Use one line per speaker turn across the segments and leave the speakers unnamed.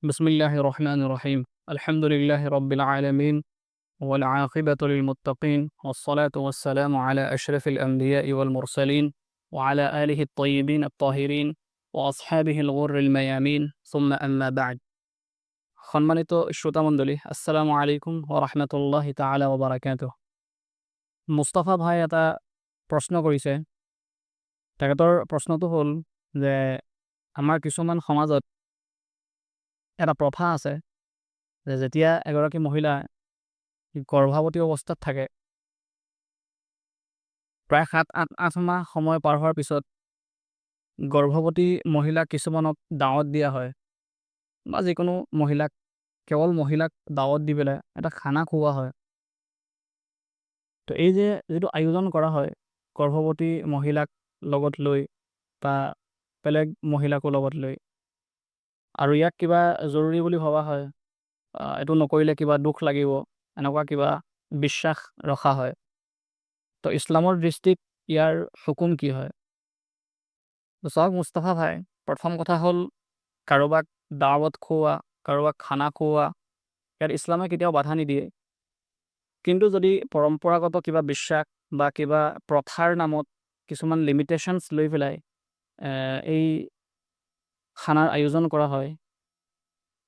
بسم الله الرحمن الرحيم الحمد لله رب العالمين والعاقبة للمتقين والصلاة والسلام على أشرف الأنبياء والمرسلين وعلى آله الطيبين الطاهرين وأصحابه الغر الميامين ثم أما بعد। সম্মানিত শ্ৰোতামণ্ডলী, আসসালামু আলাইকুম ওৰহমতুল্লাহি তাআলা ওবাৰাকাতুহ। মুস্তাফা ভাই এটা প্ৰশ্ন কৰিছে। তেখেতৰ প্ৰশ্নটো হ'ল যে আমাৰ কিছুমান সমাজত এটা প্ৰথা আছে যে যেতিয়া এগৰাকী মহিলা গৰ্ভৱতী অৱস্থাত থাকে, প্ৰায় 7, 8, 8 মাহ সময় পাৰ হোৱাৰ পিছত গৰ্ভৱতী মহিলা কিছুমানক দাৱত দিয়া হয় বা যিকোনো মহিলাক, কেৱল মহিলাক দাৱত দি পেলাই এটা খানা খুওৱা হয়। তো এই যে যিটো আয়োজন কৰা হয় গৰ্ভৱতী মহিলাক লগত লৈ বা বেলেগ মহিলাকো লগত লৈ, আৰু ইয়াক কিবা জৰুৰী বুলি ভবা হয়, এইটো নকৰিলে কিবা দুখ লাগিব, এনেকুৱা কিবা বিশ্বাস ৰখা হয়। তো ইছলামৰ দৃষ্টিত ইয়াৰ হুকুম কি হয়? তো চাওক মুস্তাফা ভাই, প্ৰথম কথা হ'ল কাৰোবাক দাৱত খুওৱা, কাৰোবাক খানা খুওৱা, ইয়াত ইছলামে কেতিয়াও বাধা নিদিয়ে। কিন্তু যদি পৰম্পৰাগত কিবা বিশ্বাস বা কিবা প্ৰথাৰ নামত কিছুমান লিমিটেশ্যনছ লৈ পেলাই এই খানাৰ আয়োজন কৰা হয়,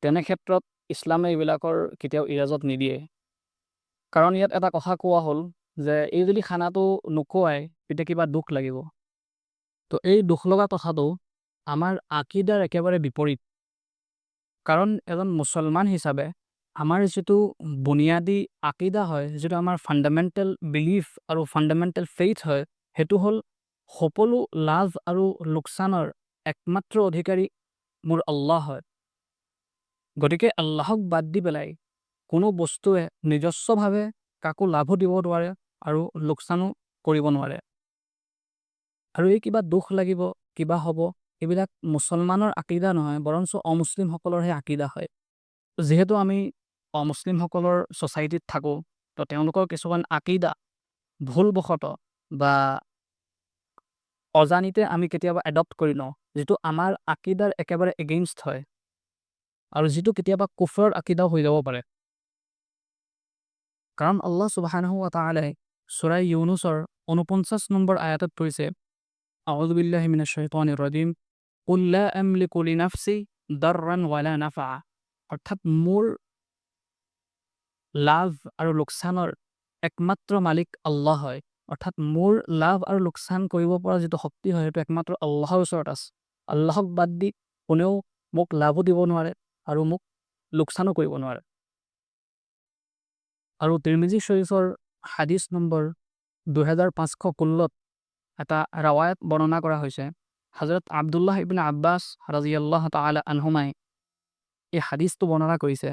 তেনে ক্ষেত্ৰত ইছলামে এইবিলাকৰ কেতিয়াও ইজাজত নিদিয়ে। কাৰণ ইয়াত এটা কথা কোৱা হ'ল যে এই যদি খানাটো নোখোৱায় তেতিয়া কিবা দুখ লাগিব। তো এই দুখ লগা কথাটো আমাৰ আকিদাৰ একেবাৰে বিপৰীত। কাৰণ এজন মুছলমান হিচাপে আমাৰ যিটো বুনিয়াদী আকিদা হয়, যিটো আমাৰ ফাণ্ডামেণ্টেল বিলিফ আৰু ফাণ্ডামেণ্টেল ফেইথ হয়, সেইটো হ'ল সকলো লাভ আৰু লোকচানৰ একমাত্ৰ অধিকাৰী মোৰ আল্লাহ হয়। গতিকে আল্লাহক বাদ দি পেলাই কোনো বস্তুৱে নিজস্বভাৱে কাকো লাভো দিব নোৱাৰে আৰু লোকচানো কৰিব নোৱাৰে। আৰু এই কিবা দুখ লাগিব, কিবা হ'ব, এইবিলাক মুছলমানৰ আকিদা নহয়, বৰঞ্চ অমুছলিমসকলৰহে আকিদা হয়। যিহেতু আমি অমুছলিমসকলৰ ছ'চাইটিত থাকোঁ, তো তেওঁলোকৰ কিছুমান আকিদা ভুলবশতঃ বা অজানিতে আমি কেতিয়াবা এডপ্ট কৰি লওঁ, যিটো আমাৰ আকিদাৰ একেবাৰে এগেইনষ্ট হয় আৰু যিটো কেতিয়াবা কুফৰৰ আকিদাও হৈ যাব পাৰে। কাৰণ আল্লাহ সুবহানাহু ৱা তাআলাই সূৰা ইউনুছৰ 49 নম্বৰ আয়াতত কৈছে, أعوذ بالله من الشيطان الرجيم قل لا أملك لنفسي ضرا ولا نفعا। অৰ্থাৎ মোৰ লাভ আৰু লোকচানৰ একমাত্ৰ মালিক আল্লাহ হয়। অৰ্থাৎ মোৰ লাভ আৰু লোকচান কৰিব পৰা যিটো শক্তি হয়, সেইটো একমাত্ৰ আল্লাহৰ ওচৰত আছে। আল্লাহক বাদ দি কোনেও মোক লাভো দিব নোৱাৰে আৰু মোক লোকচানো কৰিব নোৱাৰে। আৰু তিৰমিজি শ্বৰীফৰ হাদিছ নম্বৰ 2516ত এটা ৰাৱায়াত বৰ্ণনা কৰা হৈছে। হজৰত আব্দুল্লাহ ইবনে আব্বাছ ৰাজিয়াল্লাহ তাআলা আনহুমাই এই হাদিছটো বৰ্ণনা কৰিছে।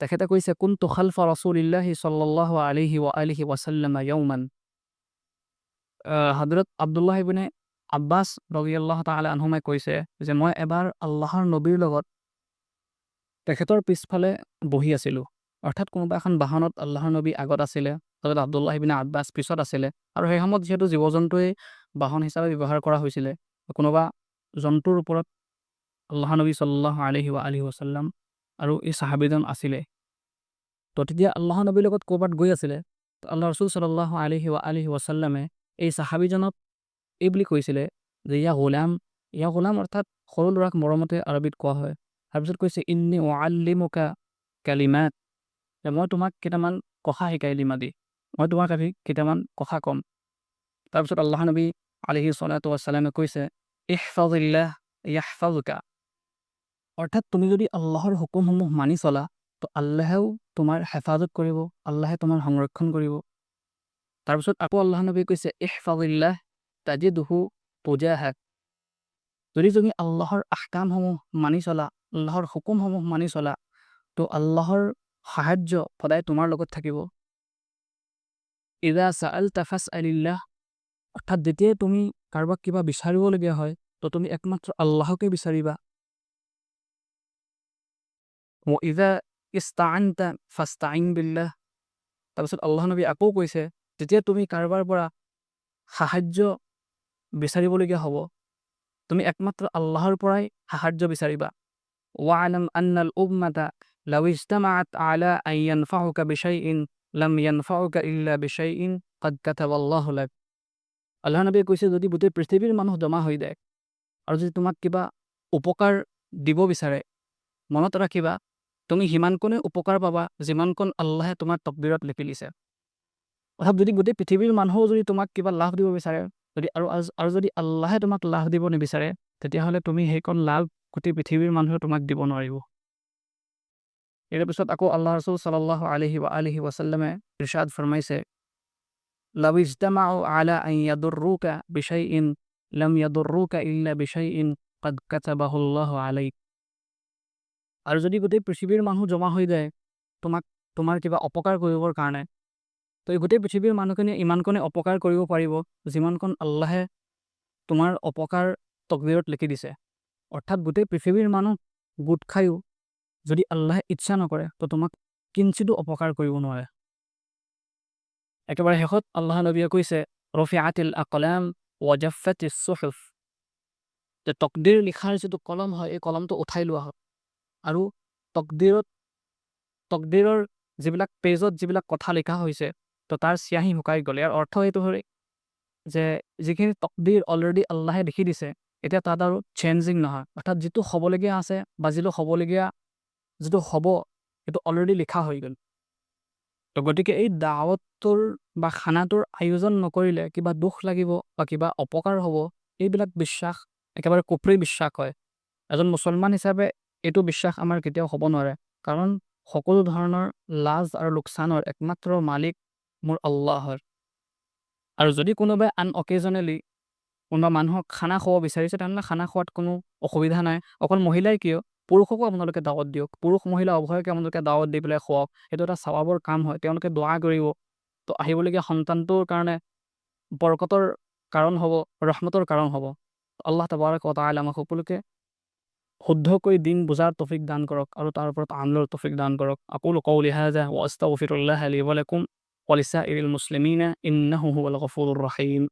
তেখেতে কৈছে, كنت خلف رسول الله صلى الله عليه وآله وسلم يوما। হজৰত আব্দুল্লাহ ইবনে আব্বাছ ৰজিয়াল্লাহ তাআলা আনহুমাই কৈছে যে মই এবাৰ আল্লাহৰ নবীৰ লগত তেখেতৰ পিছফালে বহি আছিলোঁ। অৰ্থাৎ কোনোবা এখন বাহনত আল্লাহৰ নবী আগত আছিলে, হজৰত আব্দুল্লাহ ইবনে আব্বাছ পিছত আছিলে। আৰু সেই সময়ত যিহেতু জীৱ জন্তুৱে বাহন হিচাপে ব্যৱহাৰ কৰা হৈছিলে, কোনোবা জন্তুৰ ওপৰত আল্লাহ নবী সাল্লাল্লাহু আলাইহি ওয়া আলিহি ওয়াসাল্লাম আৰু এই চাহাবীজন আছিলে। তো তেতিয়া আল্লাহ নবীৰ লগত ক'ৰবাত গৈ আছিলে, তো আল্লাহ ৰচুল সাল্লাল্লাহু আলাইহি ওয়া আলিহি ওয়াসাল্লামে এই চাহাবীজনক এই বুলি কৈছিলে যে يا غلام, يا غلام অৰ্থাৎ সৰু ল'ৰাক মৰমতে আৰবীত কোৱা হয়। তাৰপিছত কৈছে, إني أعلمك كلمات, যে মই তোমাক কেইটামান কথা শিকাই দিম আজি, মই তোমাক আজি কেইটামান কথা ক'ম। তাৰপিছত আল্লাহ নবী আলাইহি ছলাতু ৱাছালামে কৈছে, احفظ الله يحفظك। অৰ্থাৎ তুমি যদি আল্লাহৰ হুকুমসমূহ মানি চলা, তো আল্লাহেও তোমাৰ হেফাজত কৰিব, আল্লাহে তোমাৰ সংৰক্ষণ কৰিব। তাৰপিছত আকৌ আল্লাহ নবীয়ে কৈছে, احفظ الله تجده تجاهك। যদি তুমি আল্লাহৰ আহকামসমূহ মানি চলা, আল্লাহৰ হুকুমসমূহ মানি চলা, তো আল্লাহৰ সাহায্য সদায় তোমাৰ লগত থাকিব। إذا سألت فاسأل الله। অৰ্থাৎ যেতিয়াই তুমি কাৰোবাক কিবা বিচাৰিবলগীয়া হয়, তো তুমি একমাত্ৰ আল্লাহকে বিচাৰিবা। وإذا استعنت فاستعن بالله। তাৰপিছত আল্লাহ নবী আকৌ কৈছে, যেতিয়া তুমি কাৰোবাৰ পৰা সাহায্য বিচাৰিবলগীয়া হ'ব, তুমি একমাত্ৰ আল্লাহৰ পৰাই সাহায্য বিচাৰিবা। واعلم أن الأمة لو اجتمعت على أن ينفعوك بشيء لم ينفعوك إلا بشيء قد كتب الله لك। আল্লাহ নবীয়ে কৈছে, যদি গোটেই পৃথিৱীৰ মানুহ জমা হৈ যায় আৰু যদি তোমাক কিবা উপকাৰ দিব বিচাৰে, মনত ৰাখিবা, তুমি সিমানকণে উপকাৰ পাবা যিমানকণ আল্লাহে তোমাৰ তকদিৰত লিখি দিছে। অৰ্থাৎ যদি গোটেই পৃথিৱীৰ মানুহো যদি তোমাক কিবা লাভ দিব বিচাৰে, যদি আৰু যদি আল্লাহে তোমাক লাভ দিব নিবিচাৰে, তেতিয়াহ'লে তুমি সেইকণ লাভ গোটেই পৃথিৱীৰ মানুহে তোমাক দিব নোৱাৰিব। ইয়াৰ পিছত আকৌ আল্লাহ ৰছুল সাল্লাল্লাহু আলাইহি ওয়া আলিহি ওয়াসাল্লামে ইৰশাদ ফৰমাইছে, لو اجتمعوا على أن يضروك بشيء لم يضروك إلا بشيء قد كتبه الله عليك। আৰু যদি গোটেই পৃথিৱীৰ মানুহ জমা হৈ যায় তোমাক তোমাৰ কিবা অপকাৰ কৰিবৰ কাৰণে, তো এই গোটেই পৃথিৱীৰ মানুহখিনিয়ে ইমানকণে অপকাৰ কৰিব পাৰিব যিমানকণ আল্লাহে তোমাৰ অপকাৰ তকদিৰত লিখি দিছে। অৰ্থাৎ গোটেই পৃথিৱীৰ মানুহ গোট খায়ো যদি আল্লাহে ইচ্ছা নকৰে, তো তোমাক কিঞ্চিতো অপকাৰ কৰিব নোৱাৰে। একেবাৰে শেষত আল্লাহ নবীয়ে কৈছে, رفعت الأقلام وجفت الصحف, যে তকদিৰ লিখাৰ যিটো কলম হয়, এই কলমটো উঠাই লোৱা হয় আৰু তকদিৰৰ যিবিলাক পেজত যিবিলাক কথা লিখা হৈছে, তো তাৰ চিয়াহী শুকাই গ'ল। ইয়াৰ অৰ্থ এইটো হয় যে যিখিনি তকদিৰ অলৰেডি আল্লাহে লিখি দিছে, এতিয়া তাত আৰু চেঞ্জিং নহয়। অৰ্থাৎ যিটো হ'বলগীয়া আছে বা যিটো হ'বলগীয়া, যিটো হ'ব, সেইটো অলৰেডি লিখা হৈ গ'ল। তো গতিকে এই দাৱতটোৰ বা খানাটোৰ আয়োজন নকৰিলে কিবা দুখ লাগিব বা কিবা অপকাৰ হ'ব, এইবিলাক বিশ্বাস একেবাৰে কুফৰী বিশ্বাস হয়। এজন মুছলমান হিচাপে এইটো বিশ্বাস আমাৰ কেতিয়াও হ'ব নোৱাৰে, কাৰণ সকলো ধৰণৰ লাজ আৰু লোকচানৰ একমাত্ৰ মালিক মোৰ আল্লাহ হয়। আৰু যদি কোনোবাই আন অকেজনেলি কোনোবা মানুহক খানা খুৱাব বিচাৰিছে, তেনেহ'লে খানা খোৱাত কোনো অসুবিধা নাই। অকল মহিলাই কিয়, পুৰুষকো আপোনালোকে দাৱত দিয়ক। পুৰুষ মহিলা উভয়কে আপোনালোকে দাৱত দি পেলাই খুৱাওক। সেইটো এটা চাৱাবৰ কাম হয়। তেওঁলোকে দোৱা কৰিব, তো আহিবলগীয়া সন্তানটোৰ কাৰণে বৰকতৰ কাৰণ হ'ব, ৰহমতৰ কাৰণ হ'ব। আল্লাহ তবাৰক ৱ তাআলা আমাক সকলোকে শুদ্ধকৈ দিন বুজাৰ তৌফিক দান কৰক আৰু তাৰ ওপৰত আমলৰ তৌফিক দান কৰক। أقول قولي هذا وأستغفر الله لي ولكم ولسائر المسلمين إنه هو الغفور الرحيم।